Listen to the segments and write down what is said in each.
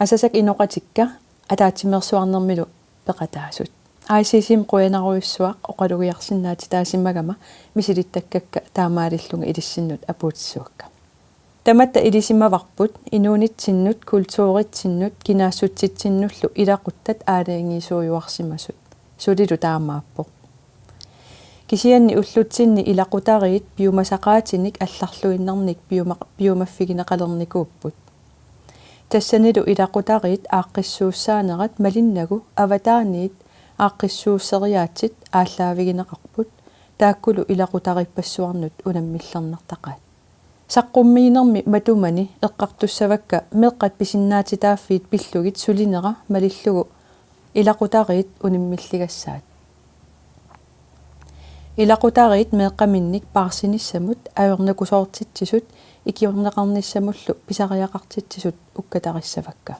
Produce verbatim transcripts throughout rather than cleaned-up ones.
Asasakka inoqatikka ataatsimeersuarnermilu peqataasut. I C C-mi qujanarujussuaq oqalugiarsinnaatitaasimagama, misilittakkakka taamaalillunga ilissinnut apuutissavakka. Tamatta ilisimavarput inuunitsinnut, kulturitsinnut kinaassutsitsinnullu ilaquttat aalajangiisuujuarsimasut. Sulilu taamaappoq. Kisianni ullutsinni ilaqutariit piumasaqaatinik allarluinnarnik piuma-, piumaffigineqalernikuupput. Tassanilu ilaqutariit aaqqissuussaanerat malinnagu avataaniit aaqqissuusseriaatsit aallaavigineqarput, taakkulu ilaqutariippassuarnut unammillernartaqaat. Saqqummiinermi matumani eqqartussavakka meeqqat pisinnaatitaaffiit pillugit sulinera malillugu ilaqutariit unammilligassaat. Ilaqutariit meeqqaminnik paarsinissamut, ajornakusoortitsisut, ikiorneqarnissamullu pisariaqartitsisut ukkatarissavakka.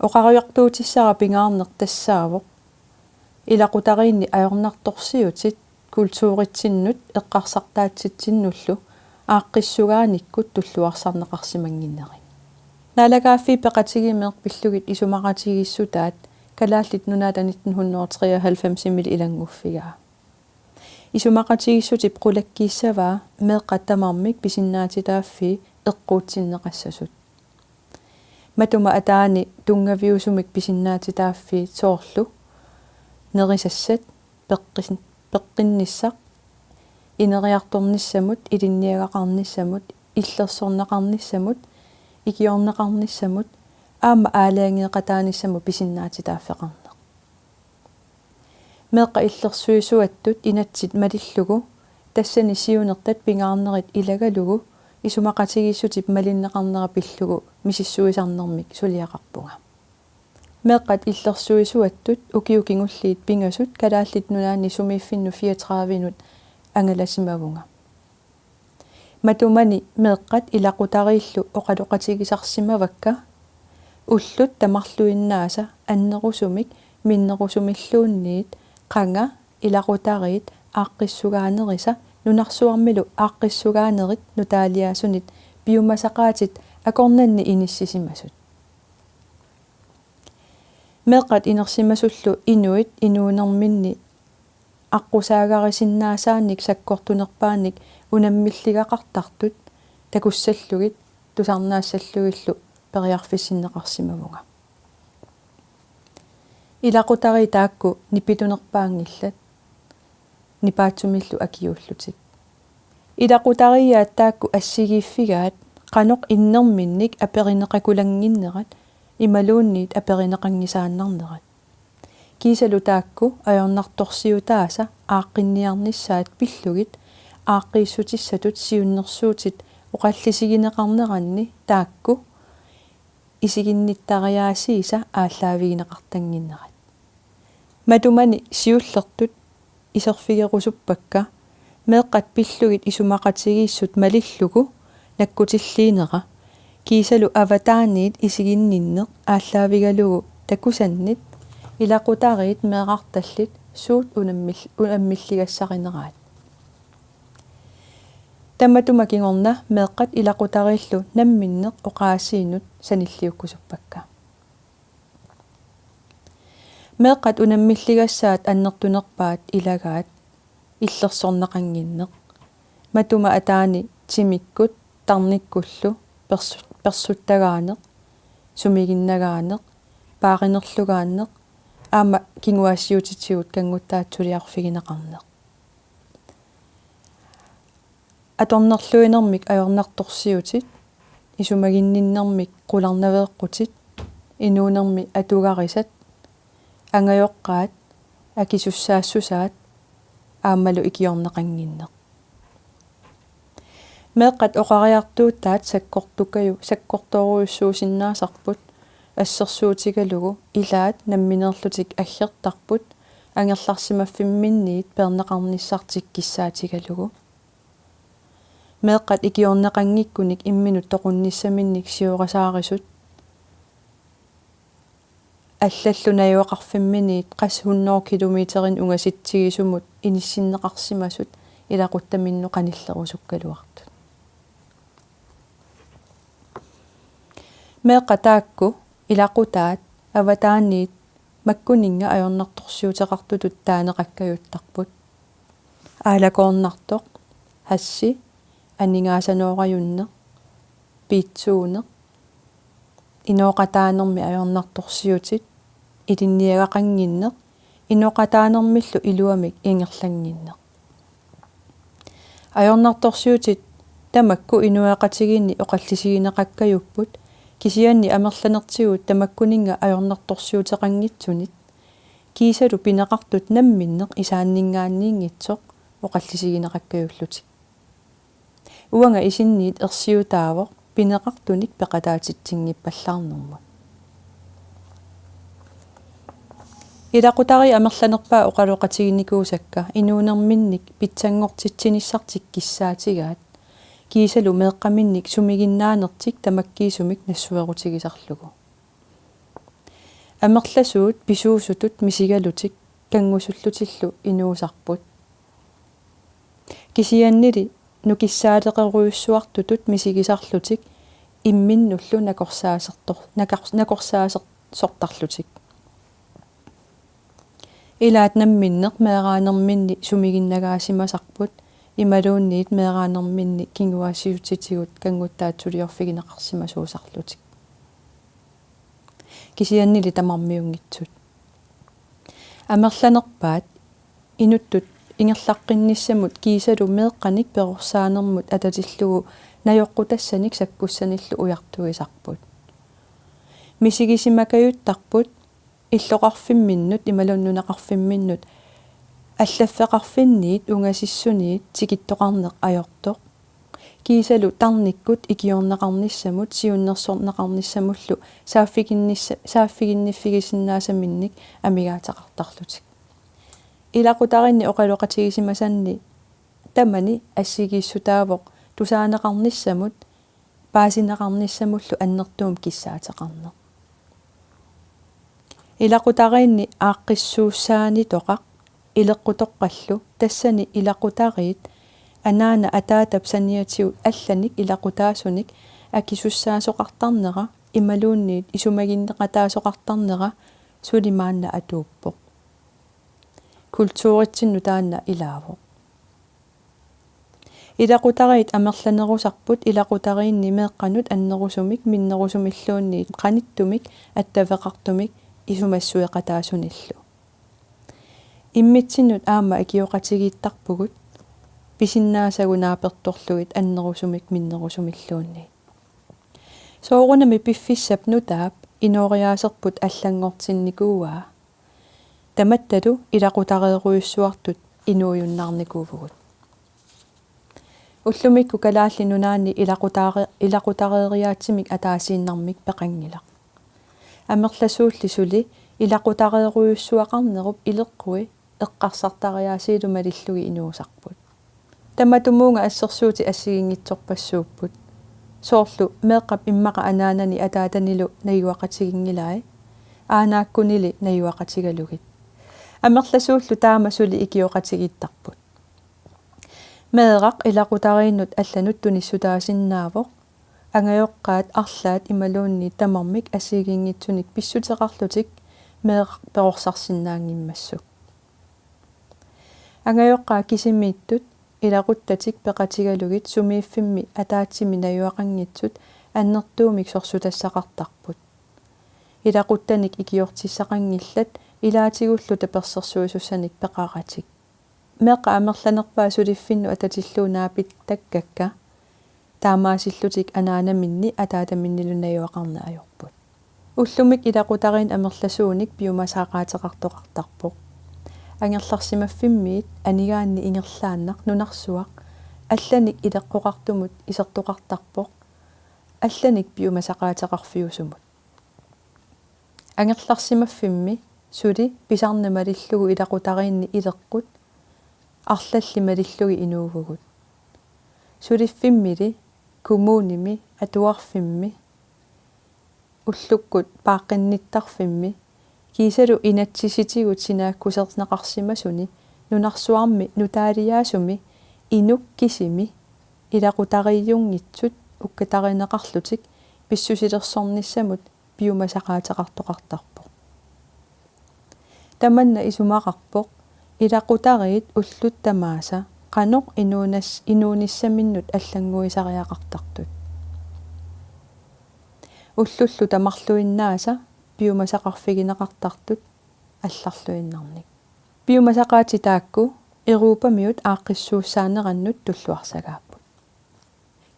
Oqariartuutissara pingaarneq tassaavoq ilaqutariinni ajornartorsiutit kulturitsinnut eqqarsartaatsitsinnullu aaqqissugaanikkut tulluarsarneqarsimannginnerit. Naalagaaffiit Peqatigiit meeqqat pillugit isumaqatigiissutaat Kalaallit Nunaata nitten hundrede og treoghalvfems-imili ilannguffigaa. Isumaqatigiissutip qulakkiissavaa meeqqat tamarmik pisinnaatitaaffii eqquutsinneqassasut. Matuma ataani tunngaviusumik pisinnaatitaaffiit soorlu nerisassat, peqqis-, peqqinnissaq, ineriartornissamut, ilinniagaqarnissamut, illersorneqarnissamut, ikiorneqarnissamut aamma aalajangeeqataanissamut pisinnaatitaaffeqarneq. Meeqqat illersuisuattut inatsit malillugu tassani siunertat pingaarnerit ilagalugu isumaqatigiissutip malinneqarnera pillugu misissuisarnermik suliaqarpunga. Meeqqat illersuisuattut ukiut kingulliit pingasut Kalaallit Nunaanni sumiiffinnut fireogtredive-nut angalasimavunga. Matumani meeqqat ilaqutariillu oqaloqatigisarsimavakka ullut tamarluinnaasa annerusumik minnerusumilluunniit qanga ilaqutariit aaqqissugaanerisa nunarsuarmilu aaqqissugaanerit nutaaliaasunit piumasaqaatit akornanni inissisimasut. Meeqqat inersimasullu inuit inuunerminni aqqusaagarisinnaasaanik sakkortunerpaanik unammilligaqartartut takussallugit tusarnaassallugillu periarfissinneqarsimavunga. Ilaqutariit taakku nipitunerpaanngillat, nipaatsumillu akiuullutik. Ilaqutariiaat taakku assigiiffigaat qanoq innerminnik aperineqakulannginnerat imaluunniit aperineqanngisaannarnerat. Kiisalu taakku ajornartorsiutaasa aaqqinniarnissaat pillugit aaqqiissutissatut siunnersuutit oqallisigineqarneranni taakku isiginnittariaasiisa aallaavigineqartannginnerat. Matumani siullertut iserfigerusuppakka meeqqat pillugit isumaqatigiissut malillugu nakkutilliinera kiisalu avataaniit isiginninneq aallaavigalugu takusannit ilaqutariit meerartallit suut unammil-, unammilligassarineraat. Tamatuma kingorna meeqqat ilaqutariillu namminneq oqaasiinut sanilliukkusuppakka. Meeqqat unammilligassaat annertunerpaat ilagaat illersorneqannginneq. Matuma ataani timikkut tarnikkullu persu-, persuttagaaneq, sumiginnagaaneq, paarinerlugaanneq, aamma kinguaassiuutitigut kannguttaatsuliarfigineqarneq. Atornerluinermik ajornartorsiutit, isumaginninnermik qularnaveeqqutit, inuunermi atugarisat, angajoqqaat, akisussaassusaat aammalu ikiorneqannginneq. Meeqqat oqariartuutaat sakkortukaju-, sakkortorujussuusinnaasarput assersuutigalugu ilaat nammineerlutik aggertarput angerlarsimaffimminniit peerneqarnissartik kissaatigalugu. Meeqqat ikiorneqanngikkunik imminut toqunnissaminnik siorasaarisut allallu najugaqarfimminiit qassit hundrede kilometerinik ungasitsigisumut inissinneqarsimasut ilaquttaminnut qanillerusukkaluartut. Meeqqat taakku ilaqutaat avataaniit makkuninnga ajornartorsiuteqartutut taaneqakkajuttarput. Aalakoornartoq, hashi, aningaasanoorajunneq, piitsuuneq, inooqataanermi ajornartorsiutit, ilinniagaqannginneq, inooqataanermillu iluamik ingerlannginneq. Ajornartorsiutit tamakku inuiaqatigiinni oqallisigineqakkajupput, kisianni amerlanertigut tamakkuninnga ajornartorsiuteqanngitsunit kiisalu pineqartut namminneq isaanninngaanniinngitsoq oqallisigineqakkajullutik. Uanga isinniit ersiutaavoq pineqartunik peqataatitsinngippallaarnermut. Ilaqutariit amerlanerpaat oqaloqatiginikuusakka inuunerminnik pitsanngortitsinissartik kissaatigaat, kiisalu meeqqaminnik sumiginnaanertik tamakkiisumik nassuerutigisarlugu. Amerlasuut pisuusutut misigalutik kanngusullutillu inuusarput. Kisiannili nukissaaleqerujussuartutut misigisarlutik imminnullu nakorsaasertor-, nakar-, nakorsaasersortarlutik. Ilaat namminneq meeraanerminni sumiginnagaasimasarput imaluunniit meeraanerminni kinguaassiuutitigut kannguttaat suliorfigineqarsimasuusarlutik. Kisiannili tamarmiunngitsut. Amerlanerpaat inuttut ingerlaqqinnissamut kiisalu meeqqanik perorsaanermut atatillugu najoqqutassanik sakkussanillu ujartuisarput. Misigisimakajuttarput illoqarfimminnut imaluunniit nunaqarfimminnut allaffeqarfinniit ungasissuniit tikittoqarneq ajortoq. Kiisalu tarnikkut ikiorneqarnissamut siunnersorneqarnissamullu saaffiginnissa-, saaffiginniffigisinnaasaminnik amigaateqartarlutik. Ilaqutariinni oqaloqatigisimasanni tamani assigiissutaavoq tusaaneqarnissamut paasineqarnissamullu annertuumik kissaateqarneq. Ilaqutariinni aaqqissuussaanitoqaq ileqqutoqqallu, tassani ilaqutariit anaana ataatap saniatigut allanik ilaqutaasunik akisussaasoqartarnera imaluunniit isumaginneqataasoqartarnera suli maanna atuuppoq. Kulturitsinnut taanna ilaavoq. Ilaqutariit amerlanerusarput ilaqutariinni meeqqanut annerusumik minnerusumilluunniit qanittumik attaveqartumik isumassueqataasunillu. Immitsinnut aamma ikioqatigiittarpugut pisinnaasagut naapertorlugit annerusumik minnerusumilluunniit. Soorunami piffissap nutaap inooriaaserput allanngortinnikuuaa. Tamattalu ilaqutareerujussuartut inuujunnaarnikuuvugut. Ullumikkut Kalaallit Nunaanni ilaqutaare-, ilaqutareeriaatsimik ataasiinnarmik peqanngilaq. Amerlasuulli suli ilaqutareerujussuaqarnerup ileqqui eqqarsartariaasiilu malillugit inuusarput. Tamatumuunga assersuutit assigiinngitsorpassuupput. Soorlu meeqqap immaqa anaanani ataatanilu najugaqatiginngilai, aanaakkunili najugaqatigalugit. Amerlasuullu taama suli ikioqatigiittarput. Meeraq ilaqutariinnut allanut tunissutaasinnaavoq, angajoqqaat arlaat imaluunniit tamarmik assigiinngitsunik pissuteqarlutik meeraq perorsarsinnaanngimmassuk. Angajoqqaat kisimiittut ilaquttatik peqatigalugit sumiiffimmi ataatsimi najugaqanngitsut annertuumik sorsutassaqartarput. Ilaquttanik ikiortissaqanngillat ilaatigullu tapersersuisussanik peqaratik. Meeqqat amerlanerpaat suliffinnut atatillugu naapittakkakka taamaasillutik anaanaminni ataataminnilu najugaqarneq ajorput. Ullumikkut ilaqutariinni amerlasuunik piumasaqaateqartoqartarpoq. Angerlarsimaffimmiit anigaanni ingerlaannaq nunarsuaq allanik ileqqoqartumut isertoqartarpoq, allanik piumasaqaateqarfiusumut. Angerlarsimaffimmi suli pisarneq malillugu ilaqutariinni ileqqut arlallit malillugit inuuvugut. Suliffimmili, kommunimi, atuarfimmi, ullukkut paaqqinnittarfimmi, kiisalu inatsisitigut sinaakkuserneqarsimasuni nunarsuarmi nutaaliaasumi inuk kisimi ilaqutariijunngitsut ukkatarineqarlutik pissusilersornissamut piumasaqaateqartoqartarpoq. Tamanna isumaqarpoq ilaqutariit ullut tamaasa qanoq inuunas-, inuunissaminnut allannguisariaqartartut. Ullullu tamarluinnaasa piumasaqarfigineqartartut allarluinnarnik. Piumasaqaatit taakku Europamiut aaqqissuussaanerannut tulluarsagaapput.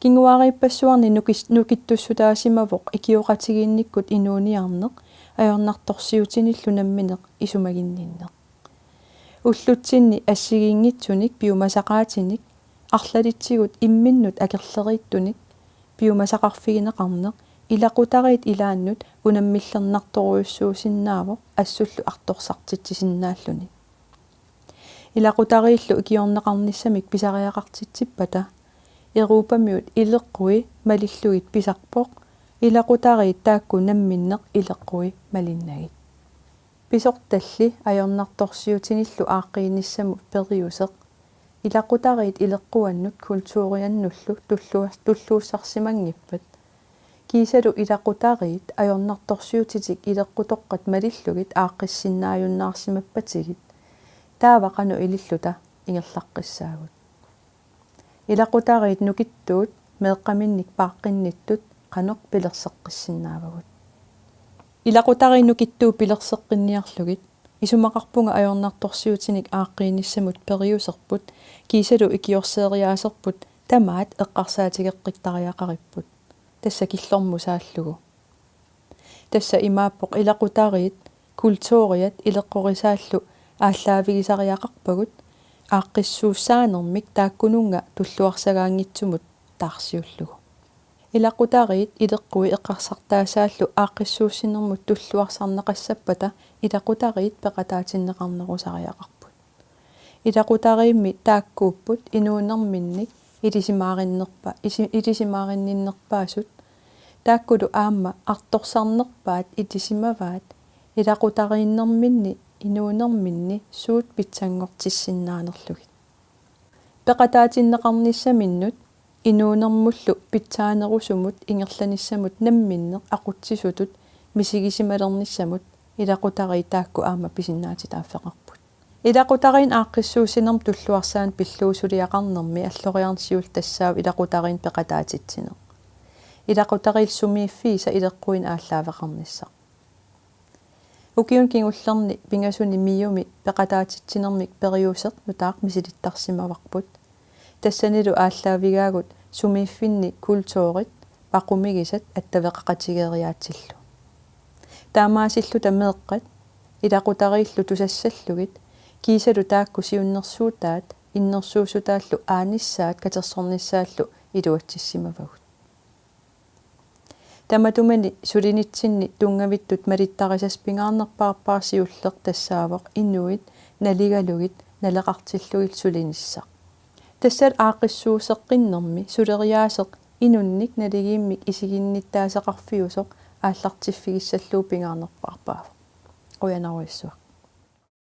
Kinguaariippassuarni nukis-, nukittussutaasimavoq ikioqatigiinnikkut inuuniarneq ajornartorsiutinillu nammineq isumaginninneq. Ullutsinni assigiinngitsunik piumasaqaatinik arlalitsigut imminnut akerleriittunik piumasaqarfigineqarneq ilaqutariit ilaannut unammillernartorujussuusinnaavoq assullu artorsartitsisinnaalluni. Ilaqutariillu ikiorneqarnissamik pisariaqartitsippata Europamiut ileqqui malillugit pisarpoq ilaqutariit taakku namminneq ileqqui malinnagit. Pisortalli ajornartorsiutinillu aaqqiinissamut periuseq ilaqutariit ileqquannut kulturiannullu tulluas-, tulluussarsimanngippat. Kiisalu ilaqutariit ajornartorsiutitik ileqqutoqqat malillugit aaqqissinnaajunnaarsimappatigit. Taava qanoq ililluta ingerlaqqissaagut? Ilaqutariit nukittuut meeqqaminnik paaqqinnittut qanoq pilerseqqissinnaavagut? Ilaqutariit nukittuut pilerseqqinniarlugit isumaqarpunga ajornartorsiutinik aaqqiinissamut periuserput kiisalu ikiorseeriaaserput tamaat eqqarsaatigeqqittariaqaripput. Tassa killormut saallugu. Tassa imaappoq ilaqutariit kulturiat ileqqorisaallu aallaavigisariaqarpagut aaqqissuussaanermik taakkununnga tulluarsagaanngitsumut taarsiullugu. Ilaqutariit ileqqui eqqarsartaasaallu aaqqissuussinermut tulluarsarneqassappata ilaqutariit peqataatinneqarnerusariaqarput. Ilaqutariimmi taakkuupput inuunerminni ilisimaarinnerpa-, isi-, ilisimaarinninnerpaasut. Taakkulu aamma artorsarnerpaat ilisimavaat ilaqutariinnerminni inuunerminni suut pitsanngortissinnaanerlugit. Peqataatinneqarnissaminnut inuunermullu pitsaanerusumut ingerlanissamut namminneq aqutsisutut misigisimalernissamut ilaqutariit taakku aamma pisinnaatitaaffeqarput. Ilaqutariinni aaqqissuussinermut tulluarsaaneq pillugu suliaqarnermi alloriarneq siulleq tassaavoq ilaqutariinni peqataatitsineq. Ilaqutariillu sumiiffiisa ileqquinik aallaaveqarnissaq. Ukiuni kingullerni pingasuni MIO-mi peqataatitsinermik periuseq nutaaq misilittarsimavarput. Tassanilu aallaavigaagut sumiiffinni kulturit paqumigisat attaveqaqatigeeriaatsillu. Taamaasilluta meeqqat ilaqutariillu tusassallugit kiisalu taakku siunnersuutaat innersuussutaallu aanissaat katersornissaallu iluatsissimavagut. Tamatumani sulinitsinni tunngavittut malittarisassat pingaarnerpaarpaat siulleq tassaavoq inuit naligalugit naleqartillugit sulinissaq. Tassalu aaqqissuusseqqinnermi suleriaaseq inunnik naligiimmik isiginnittaaseqarfiusoq aallartiffigissallugu pingaarnerpaarpaavoq. Qujanarujussuaq.